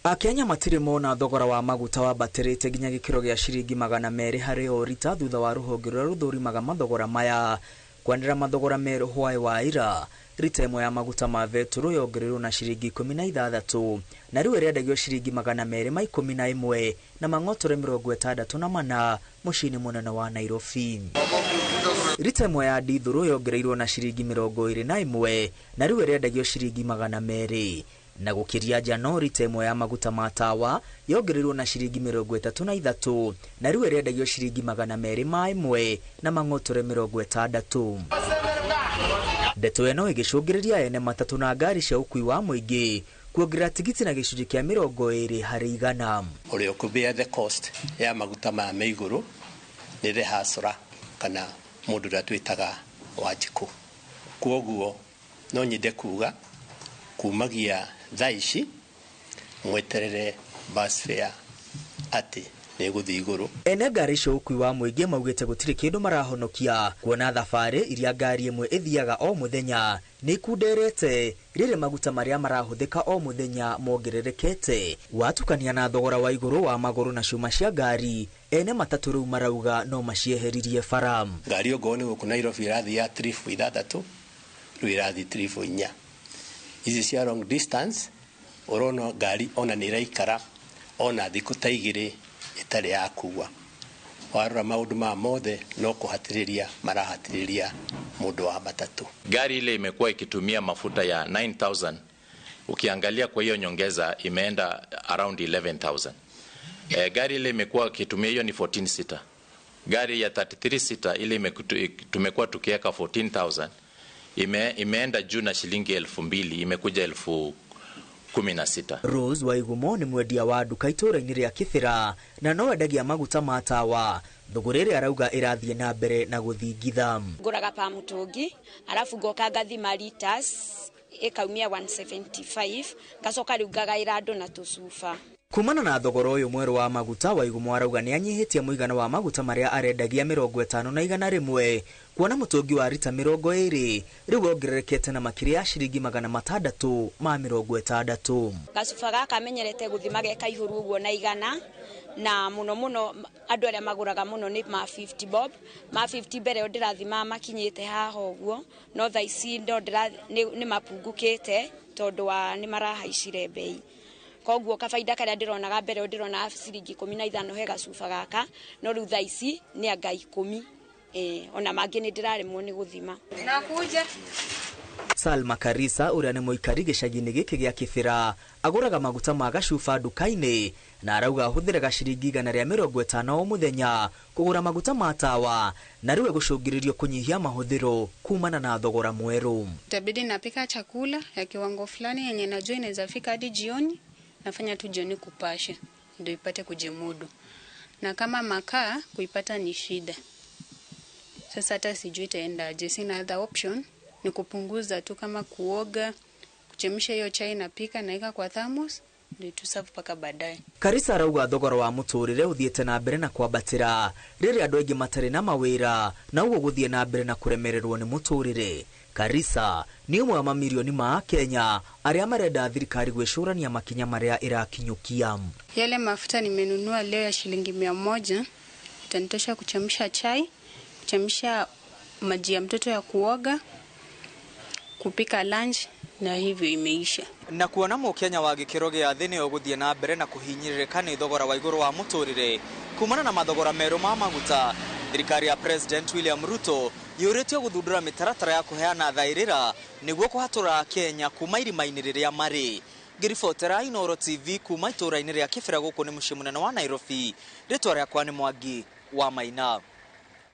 Akenya matirĩ mona thogora wa maguta wambatĩrĩte nginya gĩkĩro gĩa ciringi 200 harĩ o rita thutha wa rũhonge rũrĩa rũthũrimaga mathogora maya kwanĩrĩra mathogora merũ hwaĩ wa ira. Rita ĩmwe ya maguta ma betũrũ yongereirwo na ciringi 16 na rĩu ĩrendagio ciringi 211 na mang'otore 64 mũciĩ-inĩ mũnene wa Nairobi. Rita ĩmwe ya ndithũrũ yongereirwo na ciringi 21 na rĩu ĩrendagio ciringi 200. Na gũkĩria njano rita ĩmwe ya maguta ma tawa yongereirwo na ciringi 33 na rĩu ĩrendagio ciringi 201 na mang'otore 60. Ndeto ĩno ĩgĩcũngĩrĩria ene matatũ na ngari cia ũkui wa mũingĩ kuongerera tigiti na gĩcunjĩ kĩa 20 harĩ igana. Ũrĩa ũkũ-bear the cost ya maguta maya me igũrũ nĩ the hustler kana mũndũ ũrĩa twĩtaga Wanjikũ. Kwoguo no nyende kuga kumagia thaa ici mweterere bus fare atĩ nĩ ĩgũthiĩ igũrũ. Ene ngari cia ũkui wa mũingĩ maugĩte gũtirĩ kĩndũ marahonokia kuona thabarĩ iria ngari ĩmwe ĩthiaga o mũthenya nĩ ikunderete rĩrĩ maguta marĩa marahũthĩka o mũthenya mongererekete. Watukania na thogora wa igũrũ wa magũrũ na cuma cia ngari, ene matatũ rĩu marauga no macieheririe bara. Ngari ongorwo nĩ gũkũ Nairobi ĩrathiĩ ya trip 6 rĩu ĩrathiĩ trip 4. Ici cia long distance ũrona ngari ona nĩ ĩraikara ona thikũ ta 2 ĩtarĩ yakuua. Warora maũndũ maya mothe no kũhatĩrĩria marahatĩrĩria mũndũ wa matatũ. Gari ile imekuwa ikitumia mafuta ya 9,000, ukiangalia kwa hiyo nyongeza imeenda around 11,000. Gari ile imekuwa ikitumia hiyo ni 14 sita. Gari ya 33 sita ile tumekuwa tukiweka 14,000 imeenda juu na shilingi 2,000, imekuja 16,000. Rose Waigumo nĩ mwendia wa nduka itũũra-inĩ rĩa Kĩbĩra na no endagia maguta ma tawa. Thogora ĩrĩa arauga ĩrathiĩ na mbere na gũthingitha. Ngũraga pa mũtũngi arabu ngoka ngathima liters ĩkaumia 175 ngacoka rĩu ngagaĩra andũ na tũcuba. Kumana na thogora ũyũ mwerũ wa maguta, Waigumo arauga nĩ anyihĩtie mũigana wa maguta marĩa arendagia 50 na 100 kuona mũtũngi wa rita 20 rĩu wongererekete na makĩria ya ciringi 660. Gacuba gaka menyerete gũthima ge kaihũru ũguo na 100 na mũno mũno andũ arĩa magũraga mũno nĩ ma 50 bob. Ma 50 mbere ndĩrathima makinyĩte haha ũguo, no thaa ici nĩ mapungũkĩte tondũ wa nĩ marahaicire bei. Koguo kabaida karĩa ndĩronaga mbere ndĩrona ciringi 15 he gacuba gaka, no rĩu thaa ici nĩ anga 10. Ona mangĩ nĩ ndĩraremwo nĩ gũthima. Nakuja. Salma Karisa ũrĩa nĩ mũikari gĩcagi-inĩ gĩkĩ gĩa Kĩbĩra agũraga maguta ma gacuba nduka-inĩ na arauga ahũthĩraga ciringi 150 o mũthenya kũgũra maguta ma tawa na rĩu egũcũngĩrĩrio kũnyihia mahũthĩro kumana na thogora mwerũ. Itabidi napika chakula ya kiwango fulani yenye najua inaweza fika hadi jioni, nafanya tu jioni kupasha ndio ipate kujimudu, na kama makaa kuipata ni shida. Sasa hata sijui itaendaje, sina other option ni kupunguza tu, kama kuoga, kuchemsha hiyo chai napika naika kwa thermos ndio tuserve paka baadaye. Karisa arauga thogora wa mũtũrĩre ũthiĩte na mbere na kwambatĩra rĩrĩa andũ aingĩ matarĩ na mawĩra na ũguo gũthiĩ na mbere na kũremererwo nĩ mũtũrĩre. Karisa nĩ ũmwe wa mamirioni ma Kenya arĩa marenda thirikari gwĩcũrania makinya marĩa ĩrakinyũkia. Yale mafuta nimenunua leo ya shilingi 100 itanitosha kuchemsha chai, kuchemsha maji ya mtoto ya kuoga, kupika lunch na hivyo imeisha. Na kuona mũkenya wa gĩkĩro gĩa thĩ nĩwe ũgũthiĩ na mbere na kũhinyĩrĩrĩka nĩ thogora wa igũrũ wa mũtũrĩre kumana na mathogora merũ ma maguta, thirikari ya President William Ruto yũrĩtio gũthundũra mĩtaratara ya kũheana thaĩrĩra nĩguo kũhatũra Kenya kuma irima-inĩ rĩrĩa marĩ. Ngĩribotera Inooro TV kuma itũũra-inĩ rĩa Kĩbĩra gũkũ nĩ mũciĩ mũnene wa Nairobi, rĩtwa rĩakwa nĩ Mwangi wa Maina.